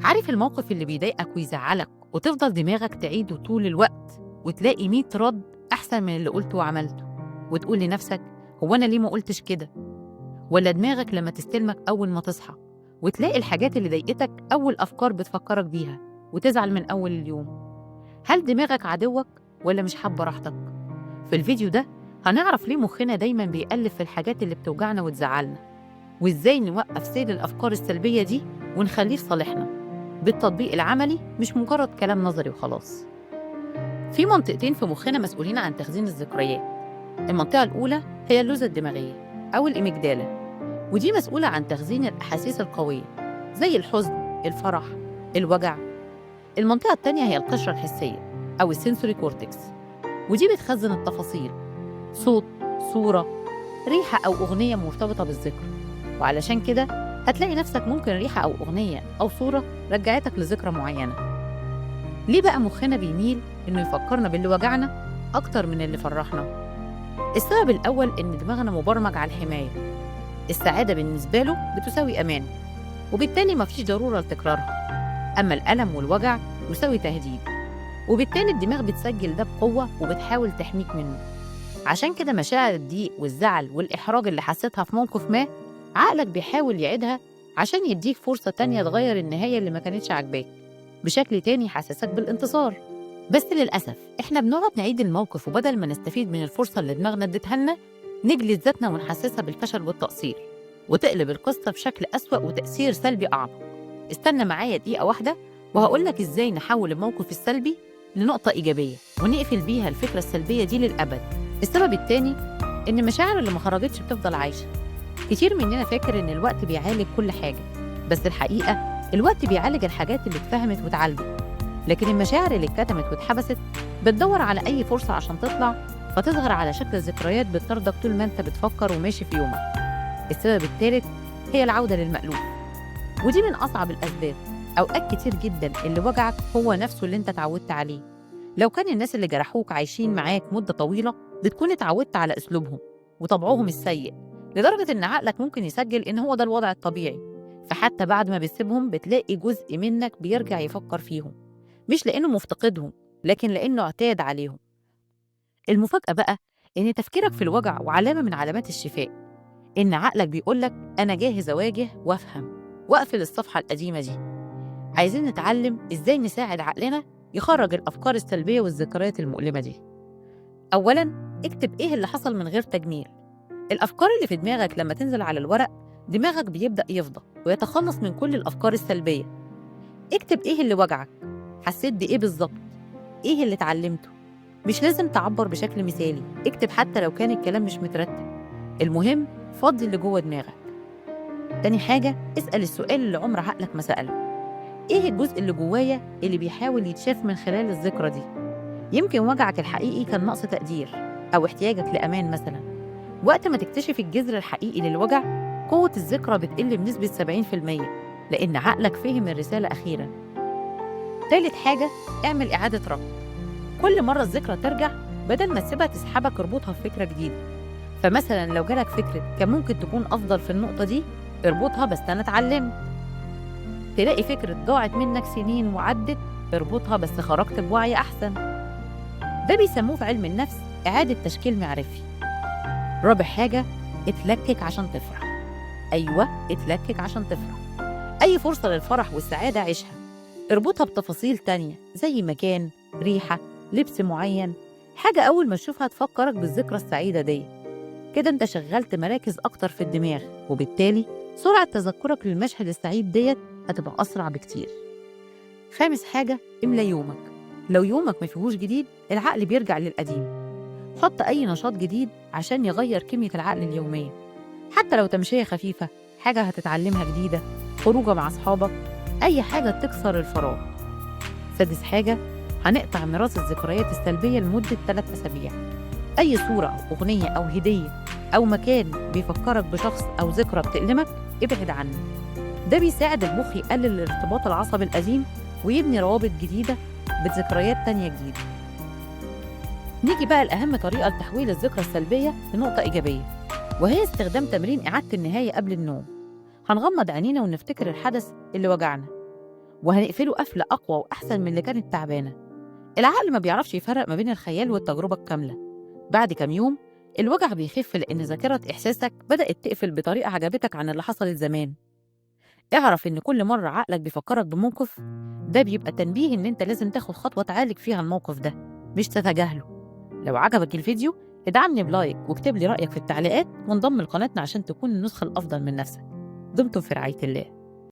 عارف الموقف اللي بيضايقك ويزعلك وتفضل دماغك تعيده طول الوقت وتلاقي 100 رد أحسن من اللي قلته وعملته، وتقول لنفسك هو أنا ليه ما قلتش كده؟ ولا دماغك لما تستلمك أول ما تصحى وتلاقي الحاجات اللي ضايقتك أول أفكار بتفكرك بيها وتزعل من أول اليوم. هل دماغك عدوك ولا مش حابة راحتك؟ في الفيديو ده هنعرف ليه مخنا دايماً بيألف في الحاجات اللي بتوجعنا وتزعلنا، وإزاي نوقف سيل الأفكار السلبية دي ونخليه في صالحنا بالتطبيق العملي، مش مجرد كلام نظري وخلاص. في منطقتين في مخنا مسؤولين عن تخزين الذكريات. المنطقة الأولى هي اللوزة الدماغية أو الإميجدالا، ودي مسؤولة عن تخزين الأحاسيس القوية زي الحزن، الفرح، الوجع. المنطقة التانية هي القشرة الحسية أو ال sensory cortex، ودي بتخزن التفاصيل، صوت، صورة، ريحة أو أغنية مرتبطة بالذكرى. وعلشان كده هتلاقي نفسك ممكن ريحة أو أغنية أو صورة رجعتك لذكرى معينة. ليه بقى مخنا بيميل إنه يفكرنا باللي وجعنا أكتر من اللي فرحنا؟ السبب الأول إن دماغنا مبرمج على الحماية. السعادة بالنسبة له بتساوي أمان، وبالتالي مفيش ضرورة لتكرارها. أما الألم والوجع يساوي تهديد، وبالتالي الدماغ بتسجل ده بقوة وبتحاول تحميك منه. عشان كده مشاعر الضيق والزعل والإحراج اللي حسيتها في موقف ما، عقلك بيحاول يعيدها عشان يديك فرصة تانية تغير النهاية اللي ما كانتش عاجباك بشكل تاني يحسسك بالانتصار. بس للأسف إحنا بنقعد نعيد الموقف، وبدل ما نستفيد من الفرصة اللي دماغنا اديتها لنا نجلد ذاتنا ونحسسها بالفشل والتقصير، وتقلب القصة بشكل أسوأ وتأثير سلبي أعمق. استنى معايا دقيقة واحدة وهقولك إزاي نحول الموقف السلبي لنقطة إيجابية ونقفل بيها الفكرة السلبية دي للأبد. السبب التاني إن المشاعر اللي ما خرجتش بتفضل عايشة. كتير مننا فاكر إن الوقت بيعالج كل حاجة، بس الحقيقة الوقت بيعالج الحاجات اللي اتفهمت واتعالجت، لكن المشاعر اللي اتكتمت واتحبست بتدور على أي فرصة عشان تطلع، فتظهر على شكل ذكريات بتطاردك طول ما أنت بتفكر وماشي في يومك. السبب الثالث هي العودة للمألوف، ودي من أصعب الأسباب. أوقات كتير جدا اللي وجعك هو نفسه اللي أنت اتعودت عليه. لو كان الناس اللي جرحوك عايشين معاك مدة طويلة بتكون اتعودت على أسلوبهم وطبعهم السيء، لدرجة إن عقلك ممكن يسجل إن هو ده الوضع الطبيعي. فحتى بعد ما بتسيبهم بتلاقي جزء منك بيرجع يفكر فيهم، مش لأنه مفتقدهم لكن لأنه اعتاد عليهم. المفاجأة بقى إن تفكيرك في الوجع وعلامة من علامات الشفاء، إن عقلك بيقولك أنا جاهز أواجه وأفهم وأقفل الصفحة القديمة دي. عايزين نتعلم إزاي نساعد عقلنا يخرج الأفكار السلبية والذكريات المؤلمة دي. أولاً اكتب إيه اللي حصل من غير تجميل. الأفكار اللي في دماغك لما تنزل على الورق دماغك بيبدأ يفضى ويتخلص من كل الأفكار السلبية. اكتب إيه اللي وجعك، حسيت بإيه بالظبط، إيه اللي اتعلمته. مش لازم تعبر بشكل مثالي، اكتب حتى لو كان الكلام مش مترتب، المهم فضي اللي جوه دماغك. تاني حاجة اسأل السؤال اللي عمر عقلك ما سأله، إيه الجزء اللي جوايا اللي بيحاول يتشاف من خلال الذكرى دي؟ يمكن وجعك الحقيقي كان نقص تقدير أو احتياجك لأمان مثلا. وقت ما تكتشف الجذر الحقيقي للوجع قوة الذكرى بتقل بنسبة 70%، لأن عقلك فهم الرسالة أخيرا. تالت حاجة اعمل إعادة ربط. كل مرة الذكرى ترجع بدل ما تسيبها تسحبك اربطها في فكرة جديدة. فمثلا لو جالك فكرة كان ممكن تكون أفضل في النقطة دي اربطها بس أنا اتعلمت. تلاقي فكرة ضاعت منك سنين وعدت اربطها بس خرجت بوعي أحسن. ده بيسموه في علم النفس إعادة تشكيل معرفي. رابع حاجة اتلكك عشان تفرح. أيوة اتلكك عشان تفرح. أي فرصة للفرح والسعادة عيشها، اربطها بتفاصيل تانية زي مكان، ريحة، لبس معين، حاجة أول ما تشوفها تفكرك بالذكرى السعيدة دي. كده أنت شغلت مراكز أكتر في الدماغ، وبالتالي سرعة تذكرك للمشهد السعيد ديت هتبقى أسرع بكتير. خامس حاجة املى يومك. لو يومك ما فيهوش جديد العقل بيرجع للقديم. حط أي نشاط جديد عشان يغير كمية العقل اليومية، حتى لو تمشية خفيفة، حاجة هتتعلمها جديدة، خروجة مع أصحابك، أي حاجة تكسر الفراغ. سادس حاجة هنقطع ميراث الذكريات السلبية لمدة 3 أسابيع. أي صورة أو أغنية أو هدية أو مكان بيفكرك بشخص أو ذكرى بتألمك ابعد عنه. ده بيساعد المخ يقلل الارتباط العصبي القديم ويبني روابط جديدة بذكريات تانية جديدة. نيجي بقى لأهم طريقة لتحويل الذكرى السلبية لنقطة إيجابية، وهي استخدام تمرين إعادة النهاية قبل النوم. هنغمض عينينا ونفتكر الحدث اللي وجعنا، وهنقفله قفلة أقوى وأحسن من اللي كانت تعبانة. العقل ما بيعرفش يفرق ما بين الخيال والتجربة الكاملة. بعد كام يوم الوجع بيخف لأن ذاكرة إحساسك بدأت تقفل بطريقة عجبتك عن اللي حصلت زمان. اعرف إن كل مرة عقلك بيفكرك بموقف ده بيبقى تنبيه إن أنت لازم تاخد خطوة تعالج فيها الموقف ده، مش تتجاهله. لو عجبك الفيديو ادعمني ب like واكتب لي رأيك في التعليقات وانضم لقناتنا عشان تكون النسخة الأفضل من نفسك. دمتم في رعاية الله.